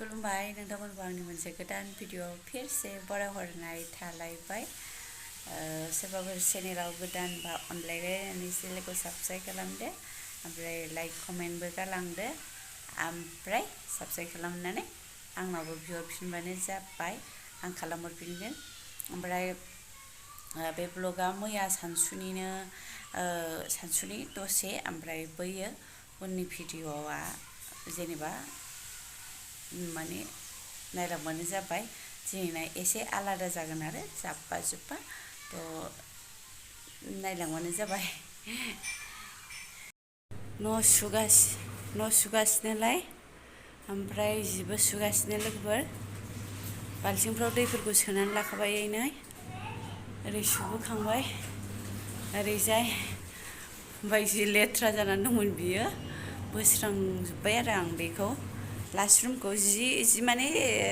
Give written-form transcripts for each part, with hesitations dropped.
खुलुमबाय नोंथांमोनखौ आंनि मोनसे गोदान भिडिअ'आव फिरसे बरायहरनाय थालायबाय सोरबाफोर चेनेलाव गोदान बा अनलायनानै चेनेलखौ साबस्क्राइब खालामदो ओमफ्राय लाइक कमेन्टबो गालांदो ओमफ्राय साबस्क्राइब खालामनानै आंनावबो बिहरफिनबानो जाबाय आं खालामहरफिनगोन ओमफ्राय बे ब्लगा मैया सानसुनि दसे ओमफ्राय बैयो उननि भिडिअ'आ जेनेबा माने नायलांबानो जाबाय दिनैना एसे आलादा जागोन आरो जाब्बा जुब्बा थ' नायलांबानो जाबाय न' सुगासिनोलाय ओमफ्राय जिबो सुगासिनो लोगोफोर बाल्थिंफ्राव दैफोरखौ सोनानै लाखाबाय नै ओरै सुबोखांबाय ओरैजाय ओमफ्राय जि लेथ्रा जानानै दंमोन बियो बोस्रांजोब्बाय आरो आं बेखौ लास्ट रुमखौ जि माने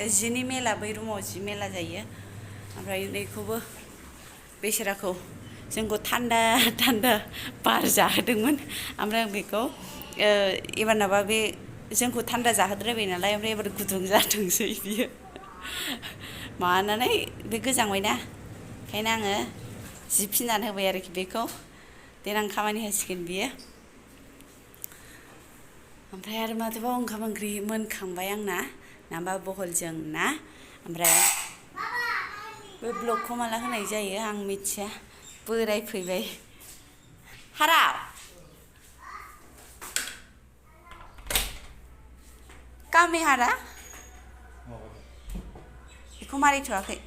जिनि मेला बै रुमाव जि मेला जायो ओमफ्राय नैखौबो बेसेराखौ जोंखौ थान्दा बार जाहोदोंमोन ओमफ्राय आं बेखौ एबारनाबा बे जोंखौ थान्दा जाहोद्रायबाय नालाय ओमफ्राय एबार गुदुं जाथोंसै बियो माबानानै बे गोजांबायना ओंखायनो आङो जि फिनानै होबाय आरोखि बेखौ देनां खामानि होसिगोन बियो ओमफ्राय आरो माथोबाव ओंखाम ओंख्रि मोनखांबाय आंना नाबा बहलजों ना ओमफ्राय बे ब्लगखौ माला होनाय जायो आं मिथिया बोराय फैबाय हारा कामे हारा बेखौ मारिथ'वाखै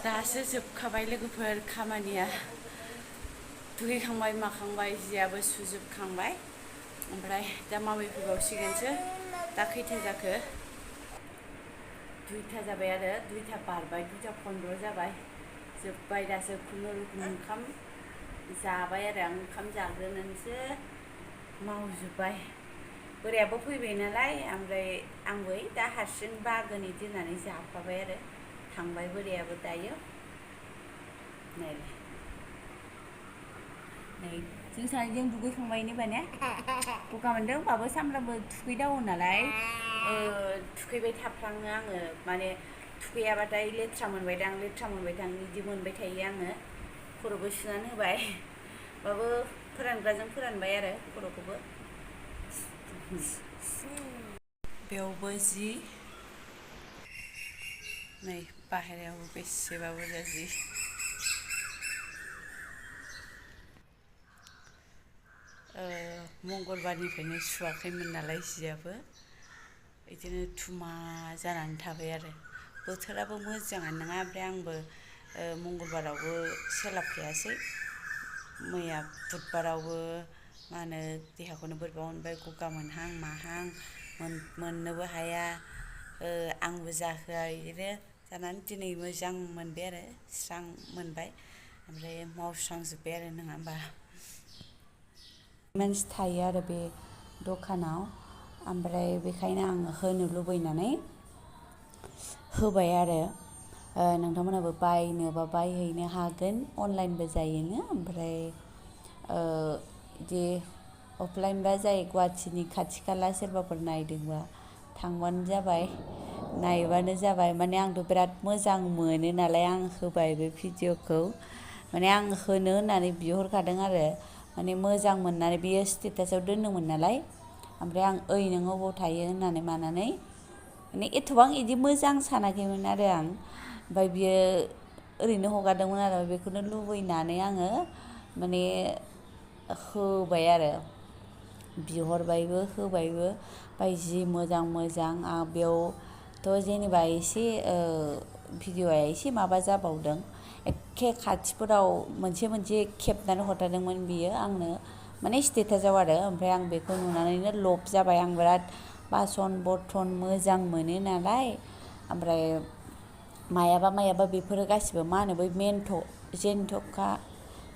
दासो जोबखाबाय लोगोफोर खामानिया दुगैखांबाय माखांबाय जियाबो सुजोबखांबाय ओमफ्राय दा मामि फैबावसिगोनसो दा खैथा जाखो 2टा जाबाय आरो 2टा बारबाय 2:15 जाबाय जोब्बाय दासो खुनुरुखुम ओंखाम जाबाय आरो आं ओंखाम जाग्रोनानैसो मावजोब्बाय बोरायाबो फैबाय नालाय ओमफ्राय आंबो दा हारसिं बागोन इदि होननानै जाफाबाय आरो थांबाय बोरायाबो दायो नै जों सानैजों दुगैखांबाय माने गगा मोनदों होनबाबो सामफ्रामबो थुखैदावो नालाय थुखैबाय थाफ्लाङो आङो माने थुखैयाबाथाय लेथ्रा मोनबायदां बिदि मोनबाय थायो आङो खर'बो सुनानै होबाय बाबो फोरानग्राजों फोरानबाय आरो खर'खौबो बेयावबो जि नै बाहेरायावबो बेसेबा बुरजा जि मंगलबारनिफ्रायनो सुवाखैमोन नालाय जियाबो बिदिनो थुमा जानानै थाबाय आरो बोथोराबो मोजाङानो नङा ओमफ्राय आंबो मंगलबारावबो सोलाबखायासै मैया बुधबारावबो मा होनो देहाखौनो बोरैबा मोनबाय गगा मोनहां माहां मोननोबो हाया आंबो जाहोआ बिदिनो जानानै दिनै मोजां मोनबाय आरो स्रां मोनबाय ओमफ्राय मावस्रांजोब्बाय आरो नङा होमबा मानसि थायो आरो बे दखानाव ओमफ्राय बेखायनो आं होनो लुबैनानै होबाय आरो नोंथांमोनाबो बायनोबा बायहैनो हागोन अनलाइनबो जायोनो ओमफ्राय बिदि अफलाइनबा जाय गुवाहाटिनि खाथि खाला सोरबाफोर नायदोंबा थांबानो जाबाय नायबानो जाबाय माने आंथ' बिराद मोजां मोनो नालाय आं होबाय बे भिडिअ'खौ माने आं होनो होननानै बिहरखादों आरो माने मोजां मोननानै बियो स्टेटासाव दोनदोंमोन नालाय ओमफ्राय आं नों अबाव थायो होननानै मानानै माने एथ'बां इदि मोजां सानाखैमोन आरो आं ओमफ्राय बियो ओरैनो हगारदोंमोन आरो बेखौनो लुबैनानै आङो माने होबाय आरो बिहरबायबो होबायबो ओमफ्राय जि मोजां बेयावथ' जेनेबा एसे भिडिअ'आ एसे माबा जाबावदों एखे खाथिफोराव मोनसे खेबनानै हरथारदोंमोन बियो आंनो माने स्टेटासाव आरो ओमफ्राय आं बेखौ नुनानैनो लब जाबाय आं बिराद बासन बर्थन मोजां मोनो नालाय ओमफ्राय मायाबा बेफोरो गासिबो मा होनो बै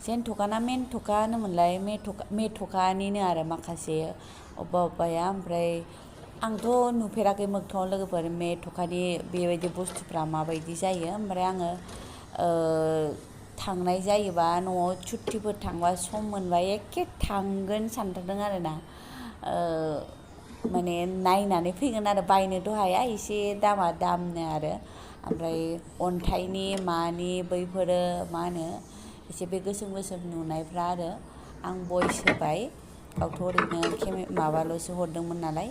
जेनथ'खा ना मेनथ'खा होनोमोनलाय मेथ'खानिनो आरो माखासे अबेबाया ओमफ्राय आंथ' नुफेराखै मोगथाङाव लोगोफोर मेथ'खानि बेबायदि बुस्थुफ्रा माबायदि जायो ओमफ्राय आङो थांनाय जायोबा न'आव छुट्टिफोर थांबा सम मोनबा एखे थांगोन सानथारदों आरोना माने नायनानै फैगोन आरो बायनोथ' हाया एसे दामा दामनो आरो ओमफ्राय अन्थाइनि मानि बैफोरो मा होनो एसे बे गोसोम गोसोम नुनायफ्रा आरो आं भइस होबाय गावथ' ओरैनो माबाल'सो हरदोंमोन नालाय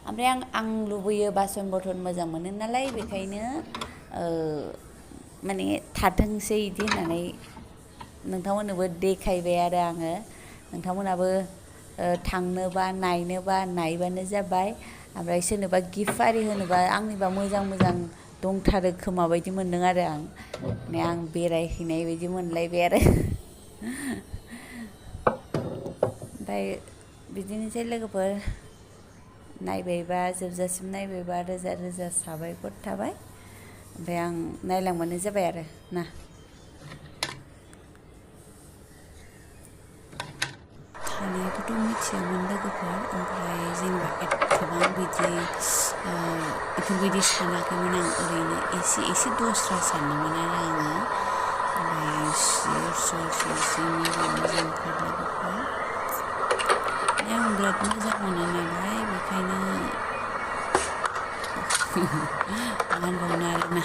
ओमफ्राय आं लुबैयो बासन बर्थन मोजां मोनो नालाय बेखायनो माने थाथोंसै इदि होननानै नोंथांमोननोबो देखायबाय आरो आङो नोंथांमोनाबो थांनोबा नायनोबा नायबानो जाबाय ओमफ्राय सोरनोबा गिफ्ट आरि होनोबा आंनिबा मोजां मोजां दंथारो खोमा बायदि मोनदों आरो आं माने आं बेरायहैनाय बायदि मोनलायबाय आरो ओमफ्राय बिदिनोसै लोगोफोर नायबायबा जोबजासिम नायबायबा रोजा रोजा साबायखर थाबाय ओमफ्राय आं नायलांबानो जाबाय आरो ना थानायखौथ' मिथियामोन लोगोफोर ओमफ्राय जेनेबा एथ'बां बिदि बेफोरबायदि सानाखैमोन आं ओरैनो एसे दस्रा सानदोंमोन आरो आङो ओमफ्राय सियर जि मोजां मोजांथार लोगोफोर आं बिराद मोजां मोनो नालाय बेखायनो मा होनबावनो आरोना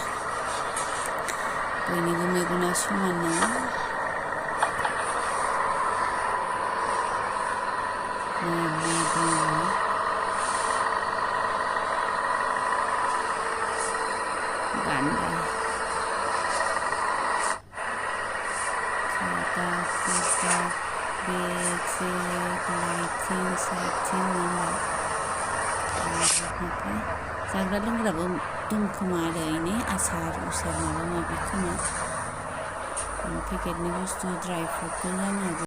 बयनिबो मेगना समान नङा मा दङ गान्दा खादा खुदा बेग लाइटिं साइटिं ओमफ्राय जाग्रा लोंग्राबो दं खोमा आरो इनि आसार उसार माबा माबि खोमा पेकेटनि बुस्थु ड्राइ फ्रुटफोर जानो हागौ